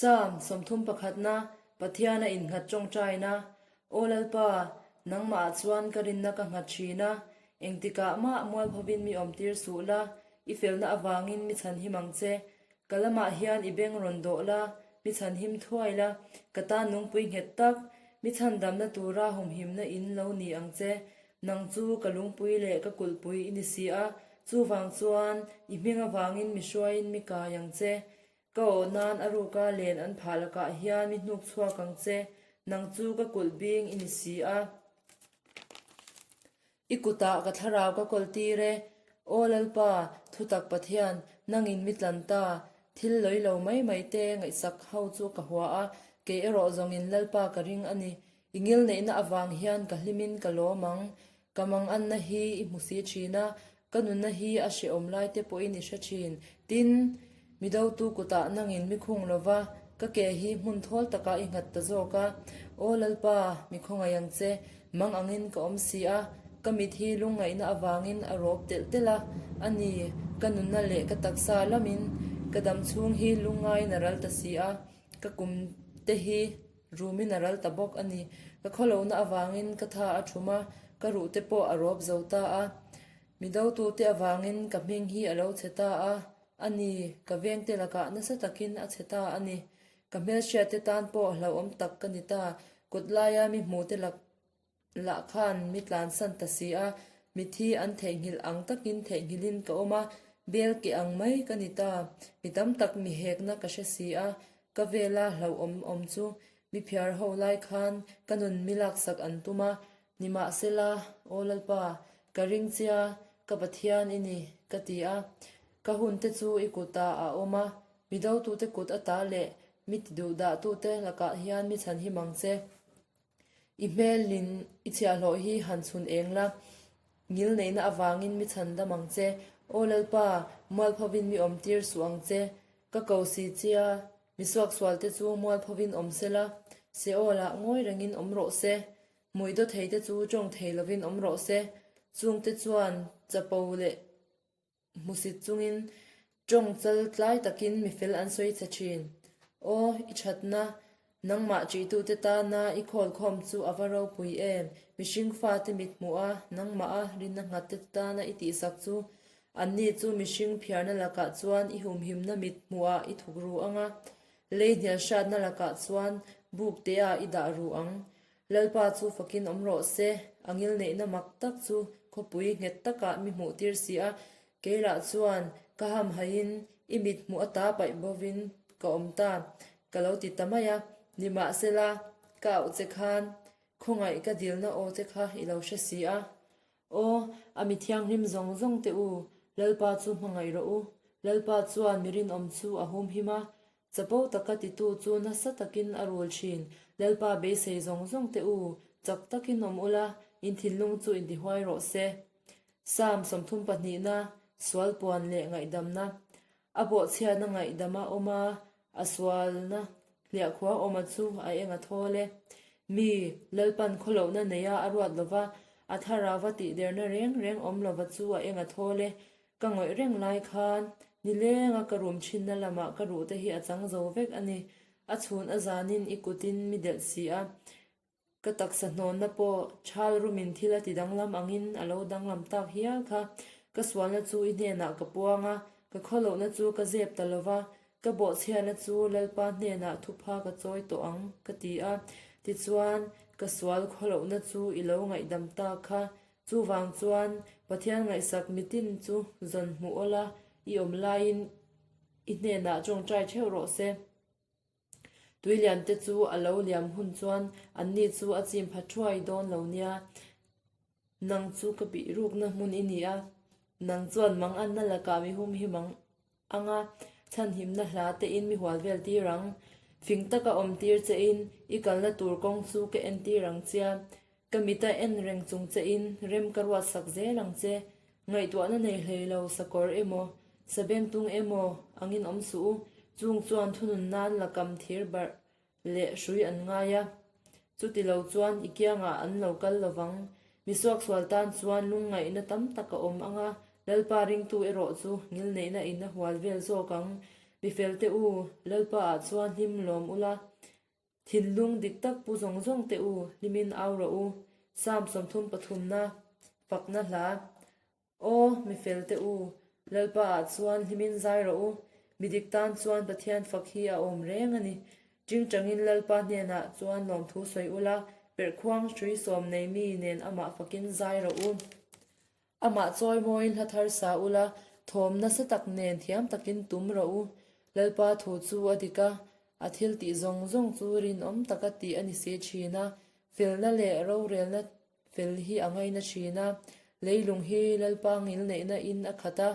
Psalm 31na, Pathiana innghat tawngtaina, Aw Lalpa, nangmahah chuan ka rinna ka nghat thin a, engtikah mah mualphovin mi awmtir suh la, i felna avangin mi chhanhim ang che. Ka lamah hian i beng rawn dawh la, mi chhanhim thuai la, ka tan nungpui nghet tak, mi chhandamna tura humhimna in lo ni ang che. Nang chu ka lungpui leh ka kulhpui i ni si a, chuvang chuan i hming avangin mi hruaiin mi kai ang che. Ka awh nan a ruka len an phah lakah hian mi hnuk chhuak ang che, nang chu ka kulh bing i ni si a. I kutah ka thlarau ka kawl tir e. Aw Lalpa, thutak Pathian, nangin mi tlan ta, thil lawi lo mai mai te ngaihsak ho chu ka hua a, kei erawh zawngin Lalpa ka ring a ni. I ngilneihna avang hian ka hlimin ka lawm ang. Ka manganna hi i hmu si thin a, ka nunna hi a hrehawm lai te pawhin i hre thin. Tin, mi dotu kutah nangin mi khung lo va, ka ke hi hmun thawl takah i nghat ta zawk a. Aw Lalpa, mi khawngaih ang che, mang angin ka awm si a, ka mit hi lungngaihna avangin a rawp telh telh a, a ni, ka nunna leh ka taksa lamin ka dam chhung hi lungngaiin a ral ta si a, ka kum te hi Rumin a ral ta bawk a ni. Ka khawlohna avangin ka tha a thum a, ka ruh te pawh a rawp zo ta a. Mi dotute avangin ka hming hi a lo chhe ta a, a ni, ka vengte lakah nasa takin a chhe ta a ni. Ka hmelhriatte tan pawh hlauhawm tak ka ni ta, kut laia mi hmute lak lah khan mi tlansan ta si a, mithi an theihnghilh ang takin theihnghilhin ka awm a, bel keh ang mai ka ni ta. Mi tam tak mi hekna ka hre si a, ka vela hlauhawm awm chu mi phiar ho lai khan ka nun mi laksak an tum a, nimahsela, Aw Lalpa, ka ring chia, ka Pathian i ni, ka ti a. Ka hunte chu i kutah a awm a, mi dotute kut ata leh mi tiduhdahtute lakah hian mi chhanhim ang che. I hmelin i chhiahhlawh hi han chhun eng la, ngil neihna avangin mi chhan dam ang che. Aw Lalpa, mualphovin mi awm tir suh ang che. Ka ko si chia, mi suaksualte chu mualphovin awm se la, Seol-ah ngawi rengin awm rawh se. Hmui daw theite chu tawng thei lovin awm rawh se. Chungte chuan chapo leh. Hmusit chungin tawng chal tlai takin mi fel an sawi che thin. Aw, i thatna, nangmah ṭihtute tana i khawlkhawm chu a va ropui em? Mihring fate mit hmuh a, nangmah a rinna nghatte tana i tihsak chu anni chu mihring phiarna lakah chuan i humhimna mit hmuhah i thuk ru ang a, lei hnial hratna lakah chuan buk teah i dah ru ang. Lalpa chu fakin awm rawh se, a ngilneihna mak tak chu khawpui nghet takah mi hmuh tir si a, keilah chuan ka hamhaiin i mit hmuh ata paih bovin ka awm ta, ka lo ti ta mai a, nimahsela ka auh che khan khawngaih ka dilna aw che kha i lo hre si a. Aw, a mi thianghlim zawng zawng te u, Lalpa chu hmangaih rawh u, Lalpa chuan mi rinawm chu a humhim a, Chapo taka titu chu nasa takin a rul thin. Lalpa beisei zawng zawng teh u, chak takin awm ula, in thinlung chu intihuai rawh se. Psalm 30 pahnihna, Sual puan leh ngaihdamna. A bawhchhiatna ngaihdama awm a, a sualna hliahkhua awma chu a eng a thawl e. Mi, Lalpan khawlohna neia a ruat lova, a thlarauva tihderna reng reng awm lova chu a eng a thawl e. Ka ngawih reng lai khan nilenga ka rum thinna lamah ka ruh te hi a chang zo vek a ni. A chhun a zanin i kutin mi delh si a, ka taksa hnawnna pawh thal rumin thil a ti danglam angin a lo danglam tak hial kha. Ka sualna chu i hnenah ka puang a, ka khawlohna chu ka zep ta lo va, ka bawhchhiatna chu Lalpa hnenah thupha ka chawi tawh ang ka ti a. Tichuan, ka sual khawlohna chu i lo ngaihdam tak kha. Chuvang chuan Pathian ngaihsak mitin chu zawn hmuh awla i awm laiin i hnenah tawngtai theuh rawh se. Tuiliante chu a lo liam hun chuan anni chu a chim pha thuai dawn lo nia. Nang chu ka bih rukna hmun i ni a, nang chuan manganna lakah mi hum hi mang anga chhanhimna hla tein mi hual vel tir ang. Fing taka awm tir chein i kalna tur kawng chu ka en tir ang chia. Ka mita en reng chung chein rem ka ruat sak zel ang che. Ngaihtuahna nei hlei lo sakawr emaw, sabengtung emaw angin awm suh u. Chung chuan thunun nan lakam thir barh leh hrui an ngai a, chuti lo chuan i kiangah an lo kal lo vang. Mi suaksual tan chuan lungngaihna tam tak a awm ang a, Lalpa ringtu erawh chu ngilneihna in a hual vel zawk ang. Mifelte u, Lalpa ah chuan hlim lawm ula, thinlung dik tak pu zawng zawng te u, hlimin au rawh u. Psalm 33 na fakna hla. Aw, mifelte u, Lalpa ah chuan hlimin zai rawh u, mi dik tan chuan Pathian fak hi a awm reng a ni. Tingtangin Lalpa hnenah chuan lawmthu sawi ula, perhkhuang hrui sawm nei mi nen amah fakin zai rawh u. Amah chawi mawiin hla thar sa ula, thawm nasa tak nen thiam takin tum rawh u. Lalpa thu chu a dik a, a thil tih zawng zawng chu rinawm taka tih a ni si thin a, felna leh rorelna fel hi a ngaina thin a. Leilung hi Lalpa ngilneihna in a khat a,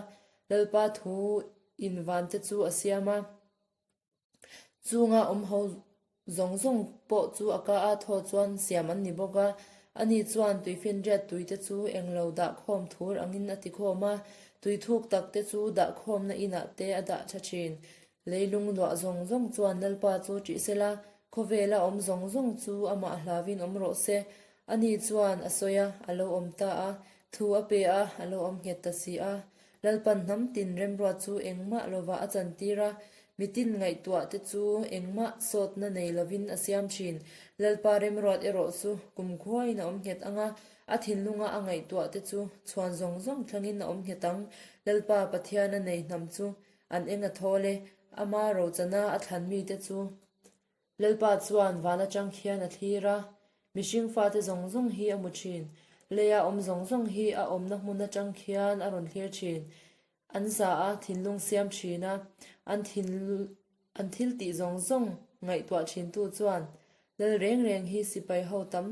Lalpa thu in vante chu a siam a. Chunga awm ho zawng zawng pawh chu a ka a thaw chuan siam an ni bawk a, ani chuan tuifinriat tuite chu englo dah khawm thur angin a ti khawm a, tui thuk tak te chu dah khawmna inah te a dah tha thin. Leilung luah zawng zawng chuan Lalpa chu ṭih sela, khawvela awm zawng zawng chu amah hlauin awm rawh se. Ani chuan a sawi a, a lo awm ta a, thu a pe a, a lo awm nghet ta si a. Lalpan hnam tin remruat chu engmah lovah a chantir a, mitin ngaihtuah te chu engmah sawtna nei lovin a siam thin. Lalpa remruat erawh chu kumkhuain a awm nghet ang a, a thinlunga a ngaihtuah te chu chhuan zawng zawng thlangin a awm nghet ang. Lalpa Pathian a nei hnam chu an eng a thawl e, ama rochana a thlan mite chu Lalpa chuan van atang khian a thlir a, mihring fate zawng zawng hi a hmu thin. Leia awm zawng zawng hi a awmna hmun atang khian a rawn thlir thin. An za a, thinlung siam thin a, an thin an thil tih zawng zawng ngaihtuah thintu chuan Lal reng reng hi sipai ho tam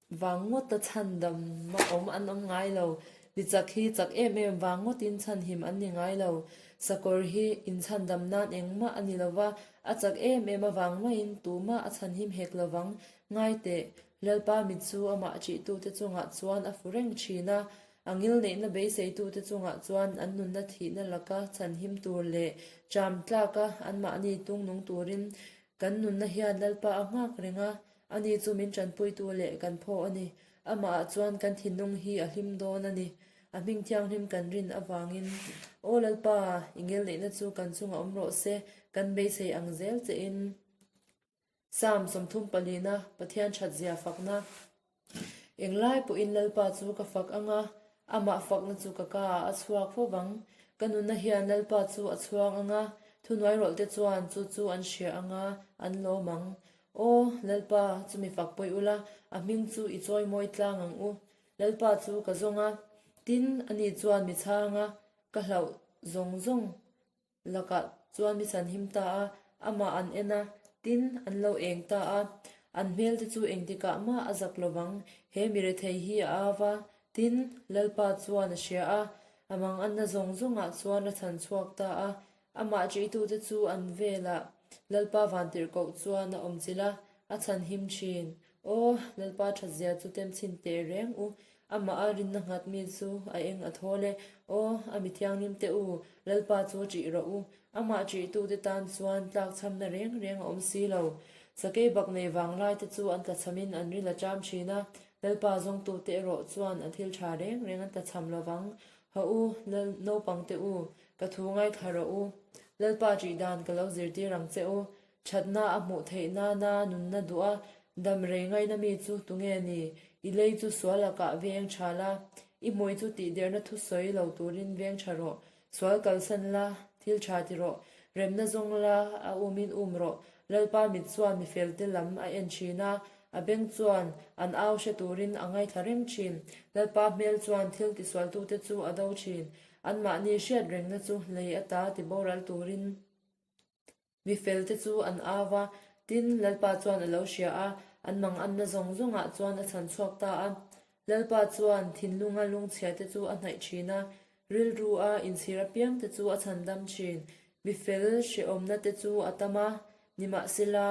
Vang ngawta chhandam a awm an awm ngai lo. Mi chak hi chak em em vang ngawtin chhanhim an ni ngai lo. Sakawr hi inchhandam nan engmah a ni lo va, a chak em em avang maiin tumah a chhanhim hek lo vang. Ngai teh, Lalpa mit chu amah ṭihtute chungah chuan a fu reng ṭhin a, a ngilneihna beiseitute chungah chuan an nunna thihna laka chhanhim tur leh ṭam tlaka anmahni tungnung turin kan nunna hian Lalpa a nghak reng a, Ani chu min ṭanpuitu leh kan phaw a ni. Amahah chuan kan thinlung hi a hlim dawn a ni. A hming thianghlim kan rin avangin, Aw Lalpa, i ngelneihna chu kan chungah awm rawh se, kan beisei ang zel chein. Psalm 34, Pathian ṭhatzia fakna. Englai pawhin Lalpa chu ka fak ang a, amah fakna chu ka kaah a chhuak fo vang. Ka nunna hian Lalpa chu a chhuang ang a, thuhnuairawlhte chuan chu chu an hria ang a, an lawm ang. Aw, Lalpa, chumi fak pawih ula, a hming chu i chawi mawi tlang ang u. Lalpa chu ka zawng a, tin, ani chuan mi chhang a, ka hlauh zawng zawng lakah chuan mi chhanhim ta a, amah an en a, tin, an lo eng ta a. An hmel te chu engtikah mah a zak lovang, he mi rethei hi a au va, tin, Lalpa chuan a hria a, a manganna zawng zawngah chuan a chhan chhuak ta a, Amah ṭihtute chu an velah Lalpa vantirhkoh chuan a awm chilh a, a chhanhim ṭhin. Aw, Lalpa ṭhatzia chu temchhin teh reng u, amah a rinna nghat mi chu a eng a thawl e. Aw, a mi thianghlimte u, Lalpa chu ṭih rawh u, amah ṭihtute tan chuan tlakchhamna reng reng a awm si lo. Sakei bak nei vanglaite chu an tlachhamin an ril a ṭam ṭhin a, Lalpa zawngtute erawh chuan a thil ṭha reng reng an tlachham lo vang. Hawh u, Lal naupangte u, Ka thu ngaithla rawh u. Lalpa ṭih dan ka lo zirtir ang che u. Ṭhatna a hmuh theih nana nunna duh a, dam rei ngaina mi chu tunge ni? I lei chu sual lakah veng ṭha la, i hmui chu tihderna thu sawi lo turin veng ṭha rawh. Sual kalsan la, thil ṭha ti rawh. Remna zawng la, a umin um rawh. Lalpa mit chuan mi felte lam a en ṭhin a, a beng chuan an au hre turin a ngaithla reng ṭhin. Lalpa hmel chuan thil tisualtute chu a do ṭhin. Anmahni hriat rengna chu lei ata ti boral turin mi felte chu an au va, tin, Lalpa chuan a lo hria a, an manganna zawng zawngah chuan a chhan chhuak ta a. Lalpa chuan thinlunga lungchhiate chu a hnaih thin a, rilru-a inchhir apiangte chu a chhandam thin. Mi fel hrehawmna te chu a tam a, nimahsela,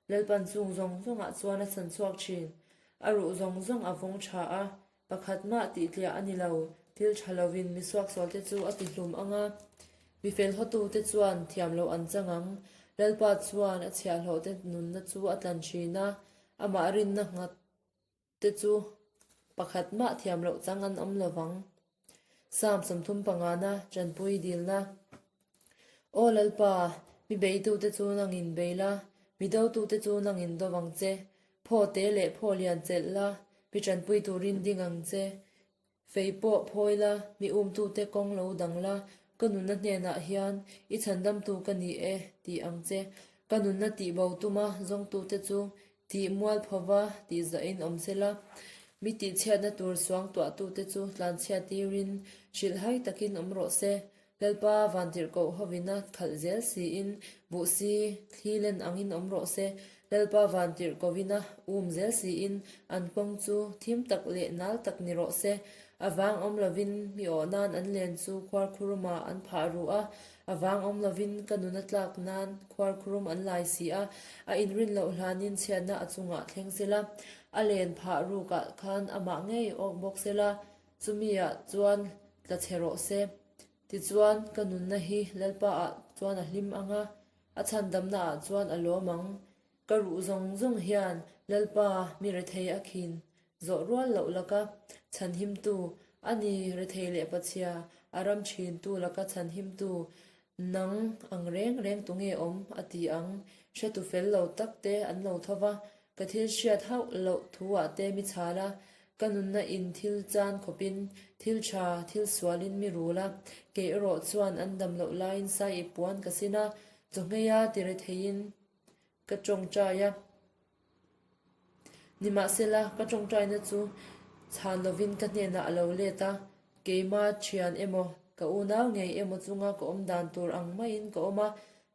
Lalpan chung zawng zawngah chuan a chhan chhuak thin. A ruh zawng zawng a vawng tha a, Pakhat mah tihtliah a ni lo, thil tha lovin mi suaksualte chu a tihlum ang a, mi fel hawtute chuan thiam loh an chang ang. Lalpa chuan a chhiahhlawhte nunna chu a tlan thin a, amah rinna nghat te chu pakhat mah thiam loh chang an awm lo vang. Psalm 35 na, Tanpui dilna. Aw Lalpa, mi beitute chu nangin bei la, mi dotute chu nangin do vang che. Phaw te leh phaw lian chelh la, mi tanpui turin ding ang che. Fei pawh phawi la, mi umtute kawng lo dang la, ka nunna hnenah hian i chhandamtu ka ni e ti ang che. Ka nunna tihbo tuma zawngtute chu tih mualphova tih zahin awm se la, mi tihchhiatna tur suangtuahtute chu tlanchhiat tirin hrilhhai takin awm rawh se. Lalpa vantirhkoh hovina khalh zel siin buh si thli len angin awm rawh se. Lalpa vantirhkohina um zel siin an kawng chu thim tak leh nal tak ni rawh se. A vang awm lovin mi awh nan an len chu khuarkhurumah an phah ru a, a vang awm lovin ka nun a tlak nan khuarkhurum an lai si a, a inrin loh hlanin chhiatna a chungah thleng sela, a len phah rukah khan amah ngei awk bawk sela, chumi-ah chuan tla chhe rawh se. Tichuan, ka nunna hi Lalpa-ah chuan a hlim ang a, a chhandamna-ah chuan a lawm ang. Ka ruh zawng zawng hian Lalpa mi rethei a khin zawh rual loh laka chhanhimtu, a ni rethei leh pachhia a ram thintu laka chhanhimtu nang ang reng reng tunge awm a ti ang. Hretu fel lo tak te an lo tho va, ka thil hriat hauh loh thu ah te mi chhal a, ka nunna in thil chan khawpin thil tha thil sualin mi rul a, kei erawh chuan an dam loh laiin sai i puan ka sin a, chawhngheia ti retheiin Ka tawngtai a, nimahsela ka tawngtaina chu chhan lovin ka hnenah a lo let a, keima thian emaw, ka unau ngei emaw chunga ka awm dan tur ang maiin ka awm a,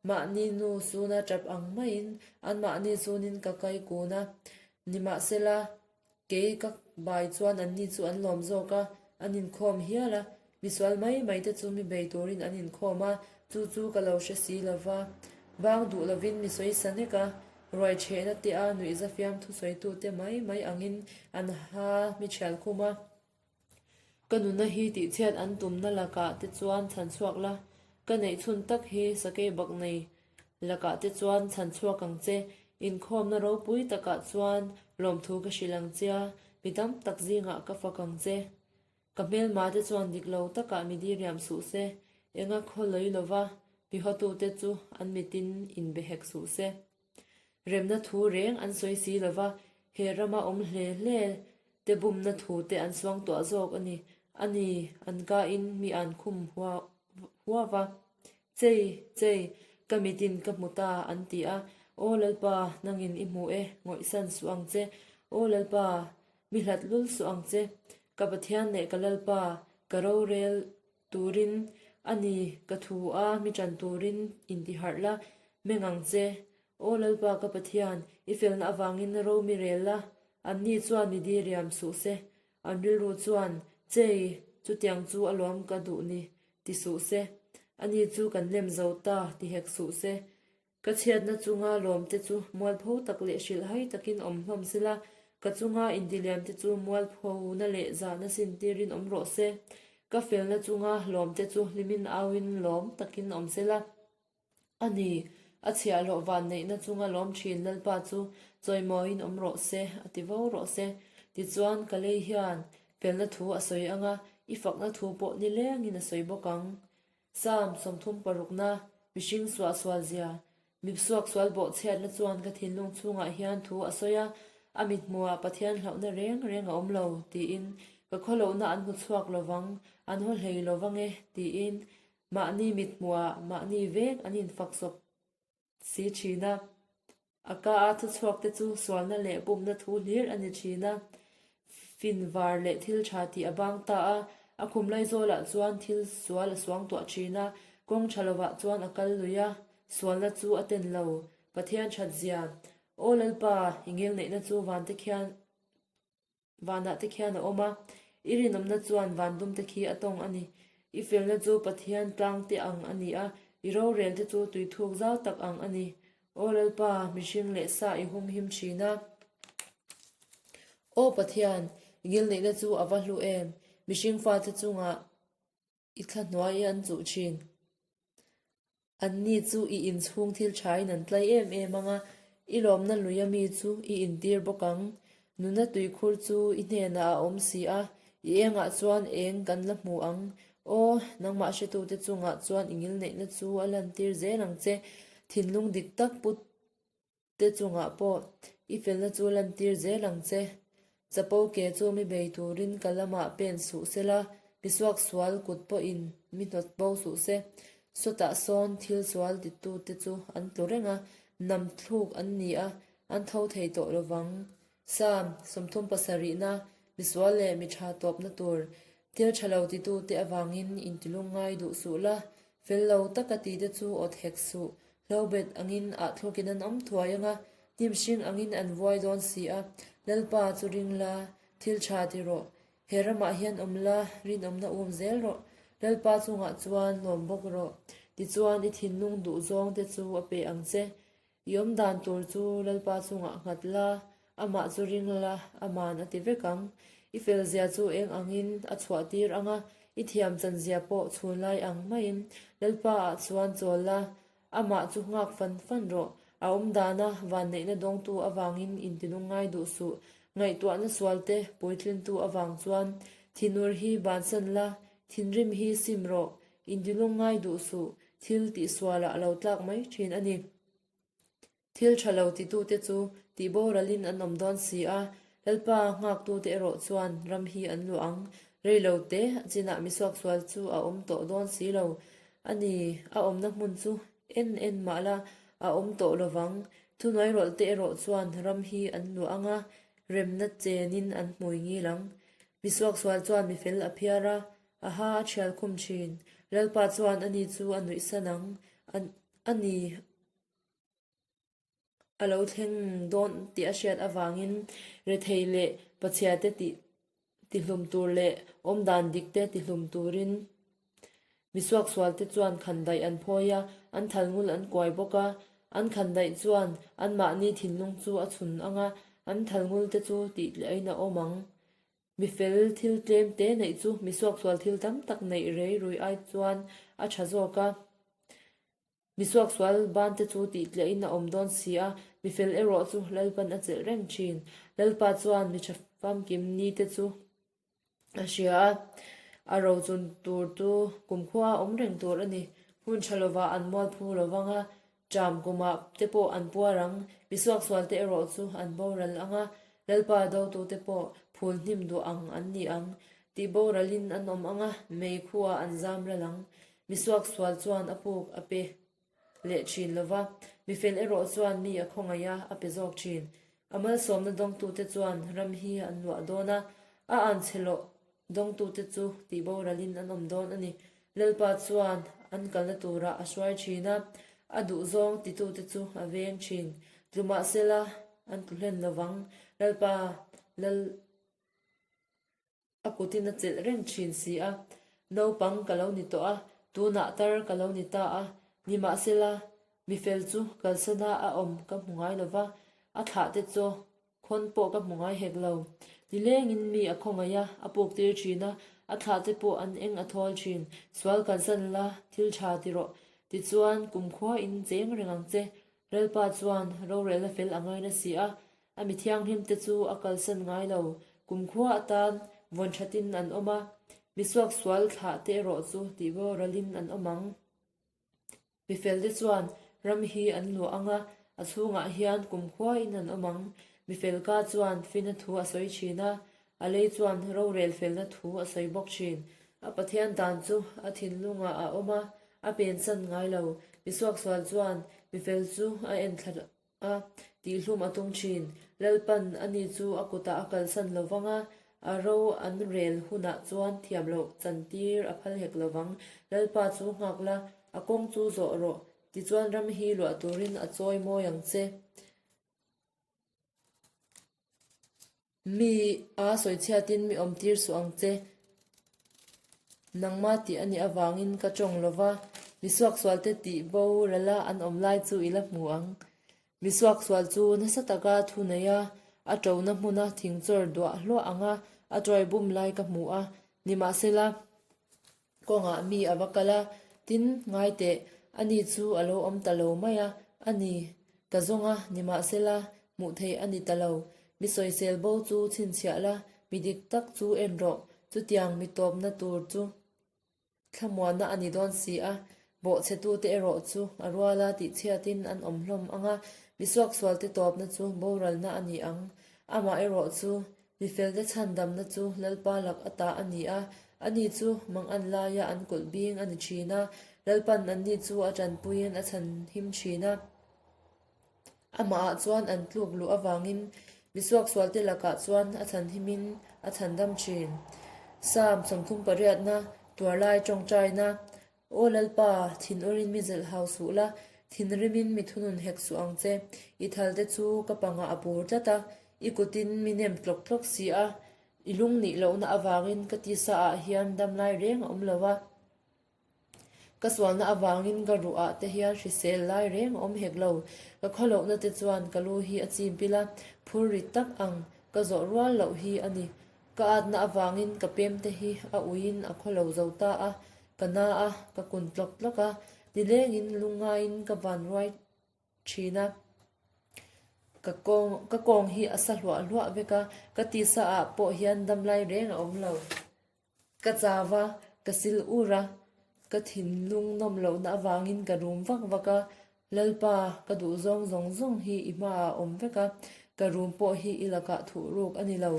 mahni nu suna tap ang maiin anmahni sunin ka kai kun a, nimahsela Kei ka bai chuan anni chu an lawm zawk a, an inkhawm hial a, misual mai mai te chu mi bei turin an inkhawm a, chu chu ka lo hre si lo va. Vang duh lovin mi sawi sa nek a, ruai chhehna te a nuihza fiamthu sawitute mai mai angin an ha mi thial khum a. Ka nuna hi tihchhiat an tumna lakah te chuan chhan chhuak la, ka neih chhun tak hi sakei bak nei lakah te chuan chhan chhuak ang che, inkhawmna ropui takah chuan lawmthu ka hrilh ang che a, mi tam tak zingah ka fak ang che. Ka hmelma te chuan dik lo takah mi diriam suh se, enga khaw lawi lova mi hawtute chu an mitin inbe hek suh se. Remna thu reng an sawi si lo va, he rama awm hle hle te bumna thu te an suang tuah zawk a ni. A ni, an kain mi an khum hua va. Chei, chei, ka mitin ka hmu ta, an ti a. Aw Lalpa, nangin i hmu e, ngawihsan suh ang che. Aw Lalpa, mi hlat lul suh ang che. Ka Pathian leh ka Lalpa, ka rorel Turin a ni, ka thu a, mi ṭan turin intiharh la, meng ang che. Aw Lalpa ka Pathian, i felna avangin ro mi rel la, anni chuan mi diriam suh se. An rilru chuan, Chei, chutiang chu alawm ka duh ni, ti suh se. Ani chu kan lem zo ta, ti hek suh se. Ka chhiatna chunga lawmte chu mualpho tak leh hrilhhai takin awm hlawm sela, ka chunga intiliamte chu mualphona leh zahna sintirin awm rawh se. Ka felna chunga lawmte chu hlimin auin lawm takin awm sela. A ni, a chhiahhlawh vanneihna chunga lawm thin Lalpa chu chawimawiin awm rawh se, a ti vo rawh se. Tichuan, ka lei hian felna thu a sawi ang a, i fakna thu pawh nilengin a sawi bawk ang. Psalm 36na, Mihring suahsual zia, Mi suaksual bawhchhiatna chuan ka thinlung chhungah hian thu a sawi a, a mithmuhah Pathian hlauhna reng reng a awm lo, tiin, ka khawlohna an hmu chhuak lovang, an haw hlei lovang e, tiin, mahni mithmuhah mahni vek an infaksawp si thin a. A ka a thuchhuak te chu sualna leh bumna thu hlir a ni thin a, fin var leh thil tha tih a bang ta a, a khum laizawlah chuan thil sual a suang tuah thin a, kawng tha lovah chuan a kal lui a, sualna chu a ten lo. Pathian that zia, Aw Lalpa, i ngelneihna chu vante khian Vanah te khian a awm a, i rinawmna chuan van dum te khi a tawng a ni. I felna chu Pathian tlang te ang a ni a, i rorel te chu tuithuk zau tak ang a ni. Aw Lalpa, mihring leh sa i humhim thin a. Aw Pathian, i ngilneihna chu a va hlu em! Mihring fate chungah i thla hnuai an chuh thin. Anni chu i inchhung thil thain an tlai em em ang a, i lawmna luia mi chu i intir bawk ang. Nuna tuikhur chu i hnenah a awm si a, i engah chuan eng kan la hmu ang. Aw, nangmah hretute chungah chuan i ngilneihna chu a lantir zel ang che. Thinlung dik tak put te chungah pawh i felna chu lantir zel ang che. Chapo ke chu mi bei turin ka lamah pen suh se la, mi suaksual kut pawhin mi hnawt bo suh se. Sawtah sawn thil sual titute chu an tlu reng a, nam thluk an ni a, an tho thei tawh lo vang. Psalm 37na, Misual leh mi tha tawpna tur, thil tha lo titute avangin intilung ngai duh suh la, fel lo taka tite chu awt hek suh, hlobet angin ah thlukin an awm thuai anga, hnim hring angin an vuai dawn si a, Lalpa chu ring la, thil tha ti rawh, he ramah hian awm la, rinawmna um zel rawh, Lalpa chungah chuan lawm bawk rawh, tichuan i thinlung duh zawng te chu a pe ang che. I awm dan tur chu Lalpa chungah nghat la, amah chu ring la, aman a ti vek ang. I felzia chu eng angin a chhuah tir ang a, i thiam chanzia pawh chhun lai ang maiin Lalpa ah chuan chawl la, amah chu nghak fan fan rawh. A awm dana vanneihna dawngtu avangin intilung ngai duh suh. Ngaihtuahna sualte puitlintu avang chuan thinur hi bansan la, thinrim hi sim rawh. Intilung ngai duh suh, thil tihsualah a lo tlak mai thin a ni. Thil tha lo titute chu tihboralin an awm dawn si a, Lalpa nghaktute erawh chuan ram hi an luah ang. Rei lo te a chinah misuaksual chu a awm tawh dawn si lo a ni, a awmna hmun chu en en mah la a awm tawh lo vang. Thuhnuairawlhte erawh chuan ram hi an luah ang a, remna chenin an hmui ngil ang. Misuaksual chuan mifel a phiar a, A ha a thial khum thin. Lalpa chuan ani chu a nuih san ang. A ni a lo thleng dawn tih a hriat avangin rethei leh pachhiate tih tihlum tur leh awmdan dikte tihlum turin misuaksualte chuan khandaih an phawi a, an thalngul an kuai bawk a. An khandaih chuan anmahni thinlung chu a chhun ang a, an thalngulte chu tihtlaiin a awm ang. Mi fel thil tlem te neih chu mi suaksual thil tam tak neih rei rui ai chuan a tha zawk a. Mi suaksual ban te chu tihtliahin a awm dawn si a, mi fel erawh chu Lalpan a chelh reng thin. Lalpa chuan mi tha famkim ni te chu a hria a, a rochun tur chu kumkhua a awm reng tur a ni. Hun tha lovah an mualphu lovang a, Ṭam kumah te pawh an puar ang, mi suaksual te erawh chu an boral ang a, Lalpa dotute pawh phul hnim duh ang an ni ang. Tih boralin an awm ang a, mei khuaa an zam ral ang. Mi suaksual chuan a puk a pe leh ṭhin lo va, mi fel erawh chuan mi a khawngaih a, a pe zawk ṭhin. A malsawmna dawngtute chuan ram hi an luah dawn a, a anchhe lawh Dawngtute chu tih boralin an awm dawn a ni. Lalpa chuan an kalna turah a hruai thin a, a duhzawng titute chu a veng thin. Tlu mahsela an tlu hlen lovang. Lalpa lal a kutin a chelh reng thin si a. Naupang ka lo ni tawh a, tunah tar ka lo ni ta a. Nimahsela mifel chu kalsana a awm ka hmu ngai lova, a thlahte chu Khawn pawh ka hmu ngai hek lo. Nilengin mi a khawngaih a, a puk tir thin a, a thlah te pawh an eng a thawl thin. Sual kalsan la, thil tha ti rawh. Tichuan, kumkhua in cheng reng ang che. Lalpa chuan rorelna fel a ngaina si a, a mi thianghlim te chu a kalsan ngai lo. Kumkhua atan vawn thatin an awm a, mi suaksual thlah te erawh chu tihboralin an awm ang. Mifelte chuan ram hi an luah ang a, a chhungah hian kumkhuain an awm ang. Mifelka chuan fina thu a sawi thin a, a lei chuan rorel felna thu a sawi bawk thin. A Pathian dan chu a thinlungah a awm a, a pensan ngai lo. Misuaksual chuan mifel chu a enthla a, tihhlum a tum thin. Lalpan ani chu a kutah a kalsan lo vang a, a ro an rel hunah chuan thiam loh chantir a phal hek lo vang. Lalpa chu nghak la, a kawng chu zawh rawh, tichuan ram hi luah turin a chawi mawi ang che. Mi a sawichhiatin mi awmtir suh ang che. Nangma tih a nih avangin ka tawng lo va, mi suaksualte tih bo rala an awm lai chu i la hmu ang. Mi suaksual chu nasa taka thu nei a, a tona hmuna thingchawr duah hluah anga a tuai bum lai ka hmu a, nimahsela, Kawngah mi a va kal a, tin, ngai teh, ani chu a lo awm ta lo mai a, a ni, ka zawng a, nimahsela, hmuh theih a ni ta lo. Mi sawisel bo chu chhinchhiah la, mi dik tak chu en rawh, chutiang mi tawpna tur chu. thlamuanna a ni dawn si a, bawhchhetute erawh chu a ruala tihchhiatin an awm hlawm ang a, mi suaksualte tawpna chu boralna a ni ang. Amah erawh chu mi felte chhandamna chu Lalpa lak ata a ni a, ani chu mangan laia an kulh bing a ni thin a, Lalpan anni chu a tanpuiin a chhanhim thin a. Amahah chuan an tluk luh avangin mi suaksualte lakah chuan a chhanhimin a chhandam thin. Psalm 30 pariatna, Tuarlai tawngtaina, Aw Lalpa, thinawrin mi zilh hau suh la, thinrimin mi thunun hek suh ang che. I thalte chu ka pangah a bur tlat a, i kutin mi nem tlawk tlawk si a, i lung nih lohna avangin ka tisa ah hian damlai reng a awm lo a. Ka sualna avangin ka ruhah te hian hrisel lai reng a awm hek lo. Ka khawlohna te chuan ka lu hi a chim pil a, phur rit tak ang ka zawh rual loh hi a ni. Ka atna avangin ka pem te hi a uiin a khawlo zo ta a, ka na a, ka kun tlawk tlawk a, nilengin lungngaiin ka van ruai thin a. Ka kawng ka kawng hi a sa hluah hluah vek a, ka tisa ah pawh hian damlai reng a awm lo. Ka chau a, ka sil ur a, ka thinlung nawm lohna avangin ka rum vak vak a, Lalpa, ka duh zawng zawng zawng hi i hmaah a awm vek a, ka rum pawh hi i lakah thuh ruk a ni lo,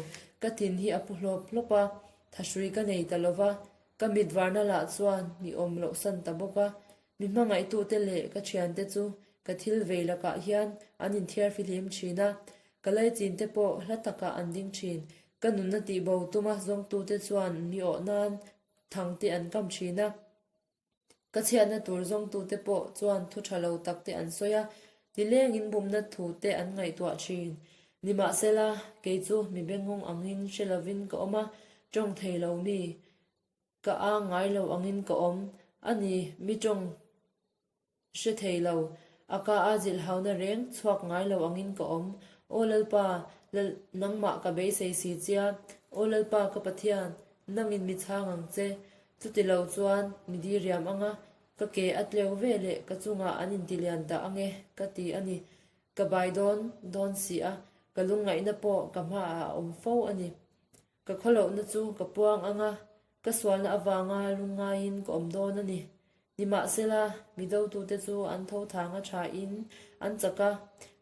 ka thin hi a pu hlawp hlawp a, thahrui ka nei ta lo va, ka mit varna lah chuan mi awm loh san ta bawk a, mi hmangaihtute leh ka thiante chu ka thil vei lakah hian an inthiar fihlim thin a, ka laichin te pawh hla takah an ding thin, Ka nunna tihbo tuma zawngtute chuan mi awh nan thangte an kam thin a. Ka chhiatna tur zawngtute pawh chuan thu tha lo takte an sawi a, nilengin bumna thute an ngaihtuah thin. Nimahsela, kei chu mi bengngawng angin hre lovin ka awm a, tawng thei lo mi ka ang ngai lo angin ka awm a ni, mi tawng Hre thei lo, a ka a zilh hauna reng chhuak ngai lo angin ka awm. Aw Lalpa, Lal, nangmah ka beisei si chia. Aw Lalpa ka Pathian, nangin mi chhang ang che. Chuti lo chuan mi diriam anga, ka ke a tleu ve leh ka chungah an intilian dah ange, ka ti a ni. Ka bai dawn dawn si a, ka lungngaihna pawh ka hmaah a awm fo a ni. Ka khawlohna chu ka puang anga, ka sualna avanga lungngaiin ka awm dawn a ni. Nimahsela, mi dotute chu an tho thang a thain an chak a,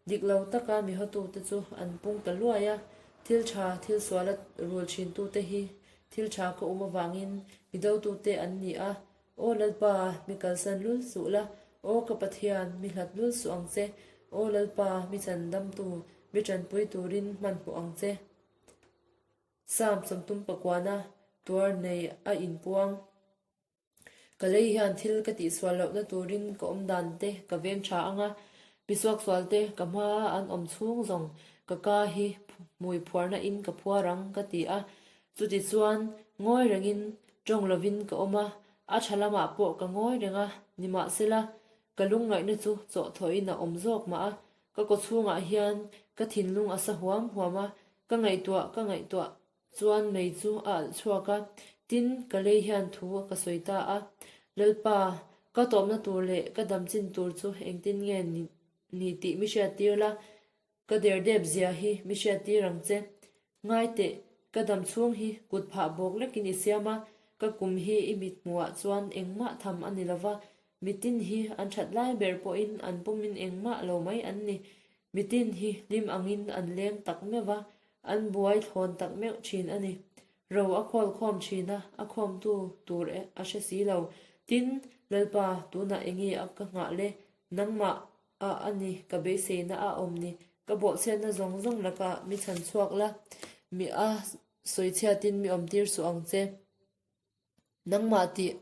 dik lo taka mi hawtute chu an pung ta luai a. Thil tha, thil suala rul thintute hi thil tha ka um avangin mi dotute an ni a. Aw Lalpa, mi kalsan lul suh la, aw ka Pathian, mi hlat lul suh ang che. Aw Lalpa, mi chandamtu, mi tanpui turin hmanhmawh ang che. Sam sawmtum pakuana tuar nei a inpuang. Ka lei hian thil ka tihsual lohna turin ka awm dan te ka veng tha ang a, mi suaksual te ka hma an awm chhung zawng ka ka hi hmui phuarna in ka phuar ang ka ti a. Chuti chuan ngawi rengin tawng lovin ka awm a, a tha lamah pawh ka ngawi reng a, nimahsela ka lungngaihna chu chawhthawhin a awm zawk mah a, Ka kawchhungah hian ka thinlung a sa huam huam a, ka ngaihtuah ka ngaihtuah chuan mei chu a alh chhuak a, tin, ka lei hian thu ka sawi ta a. Lalpa, ka tawpna tur leh ka damchin tur chu engtin nge ni tih mi hriattir la, ka derdep zia hi mi hriattir ang che. Ngai teh, ka dam chhung hi kut phah bawk lekin i siam a, ka kum hi i mit hmuhah chuan engmah tham a ni lova, mitin hi an that lai ber pawhin an pumin engmah lo mai an ni. Mitin hi hlim angin an leng tak meuh va, an buai thlawn tak meuh thin a ni. Ro a khawl khawm thin a, a khawmtu tur a hre si lo. Tin, Lalpa, tunah enge a ka nghah le? Nangmah a a ni, ka beiseina a awm ni. Ka bawhchhiatna zawng zawng lakah mi chhan chhuak la, mi a sawichhiatin mi awmtir suh ang che. Nangmah tih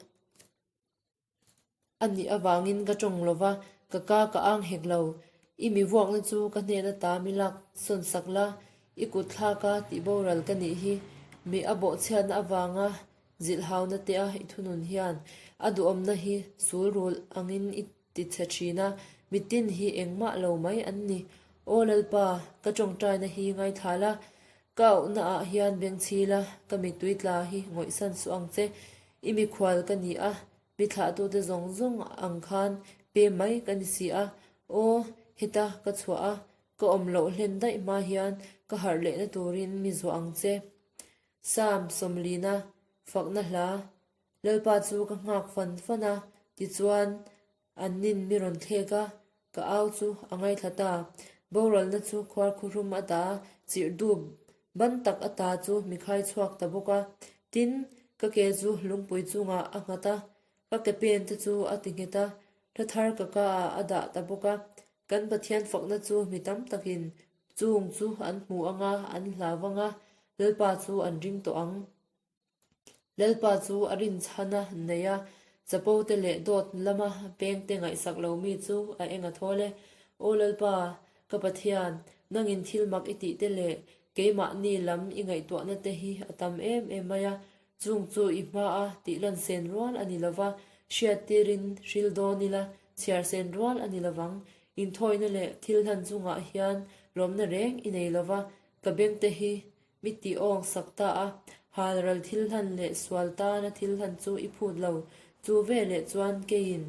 a nih avangin ka tawng lo va, ka ka ka ang hek lo. I mi vuakna chu ka hnen ata mi lak sawn sak la, i kut thlaka tih boral ka nih hi. Mi a bawhchhiatna avanga zilhhauna te a i thunun hian a duhawmna hi sul rul angin i ti chhe thin a, mitin hi engmah lo mai an ni. Aw Lalpa, ka tawngtaina hi ngaithla la, ka auhna ah hian bengchhi la, ka mittui tla hi ngawihsan suh ang che. I mikhual ka ni a, mi thlahtute zawng zawng ang khan pe mai ka ni si a. Aw, heta ka chhuah a, ka awm loh hlen daih hma hian ka harh lehna turin mi zuah ang che. Psalm sawmlina, Fakna hla. Lalpa chu ka nghak fan fan a, tichuan an nin mi rawn thlek a, ka au chu a ngaithla ta. Boralna chu khuarkhuhrum a ta a, chirh dup ban tak a ta chu mi khai chhuak ta bawk a. Tin, ka ke chu lungpui chungah a nghat a, ka ke pen te chu a ti nghet a, hla thar ka ka ah a dah ta bawk a. Kan Pathian fakna chu mi tam takin chung chu an hmu ang a, an hlau ang a, Lalpa chu an ring tawh ang. Lalpa chu a rinchhan a nei a, chapo te leh dawt lama peng te ngaihsak lo mi chu a eng a thawl e. Aw Lalpa, ka Pathian, nangin thil mak i tih te leh keimahni lam i ngaihtuahna te hi a tam em em mai a, chung chu i hmaa tihlan sen rual a ni lo va, hriattirin hril dawn ila chhiar sen rual a ni lo vang. Inthawina leh thil hlan chungah hian lawmna reng i nei lo va, ka bengte hi Mi tih awng sak ta a, hal ral thil hlan leh sual tana thil hlan chu i phut lo. Chu veleh chuan keiin,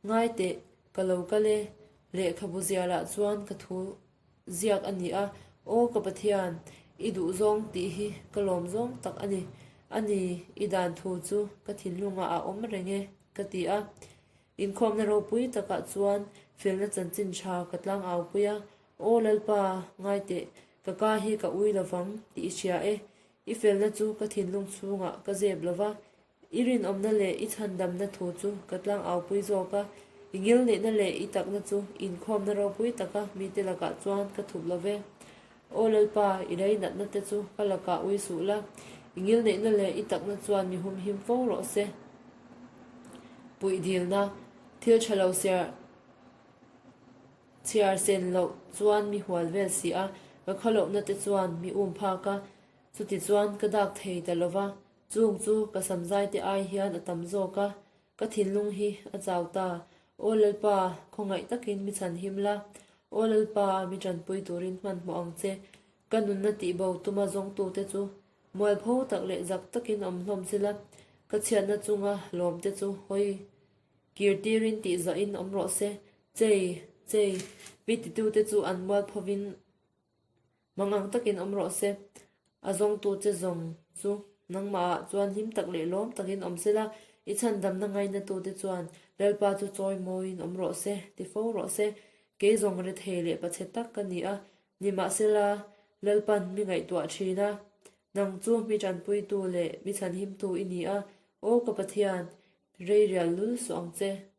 Ngai teh, ka lo kal e, lehkhabu zialah chuan ka thu ziak a ni a, Aw ka Pathian, i duhzawng tih hi ka lawm zawng tak a ni. A ni, i dan thu chu ka thinlungah a awm reng e, ka ti a. Inkhawmna ropui takah chuan felna chanchin tha ka tlangaupui a, Aw Lalpa, ngai teh, ka ka hi ka ui lovang tih i hria e. I felna chu ka thinlung chhungah ka zep lova, i rinawmna leh i chhandamna thu chu ka tlangaupui zawk a, i ngilneihna leh i takna chu inkhawmna ropui taka mite lakah chuan ka thup lo ve. Aw Lalpa, i leinatna te chu ka lakah ui suh la, i ngilneihna leh i takna chuan mi humhim fo rawh se. Puih dilna, thil tha lo siar. Chhiar sen loh chuan mi hual vel si a, ka khalohna te chuan mi um phak a, chuti chuan ka dak thei ta lo va, chung chu ka samzai te ai hian a tam zawk a, ka thinlung hi a chau ta. Aw Lalpa, khawngaih takin mi chhan him la, Aw Lalpa, mi tanpui turin hmanhmawh ang che, ka nunna tihbo tuma zawngtute chu mualpho tak leh zak takin awm hlawm sela, ka chhiatna chunga lawmte chu hawi Kirtirin tih zahin awm rawh se. Chei, chei, mi titute chu an mual phovin mangang takin awm rawh se. A zawngtu che zawng chu nangmahah chuan hlim tak leh lawm takin awm sela, i chhandamna ngainatute chuan Lalpa chu chawi mawiin awm rawh se, ti fo rawh se. Kei zawng rethei leh pachhe tak ka ni a, nimahsela Lalpan mi ngaihtuah thin a, nang chu mi tanpuitu leh mi chhanhimtu i ni a, Aw ka Pathian, Rei rial lul suh ang che.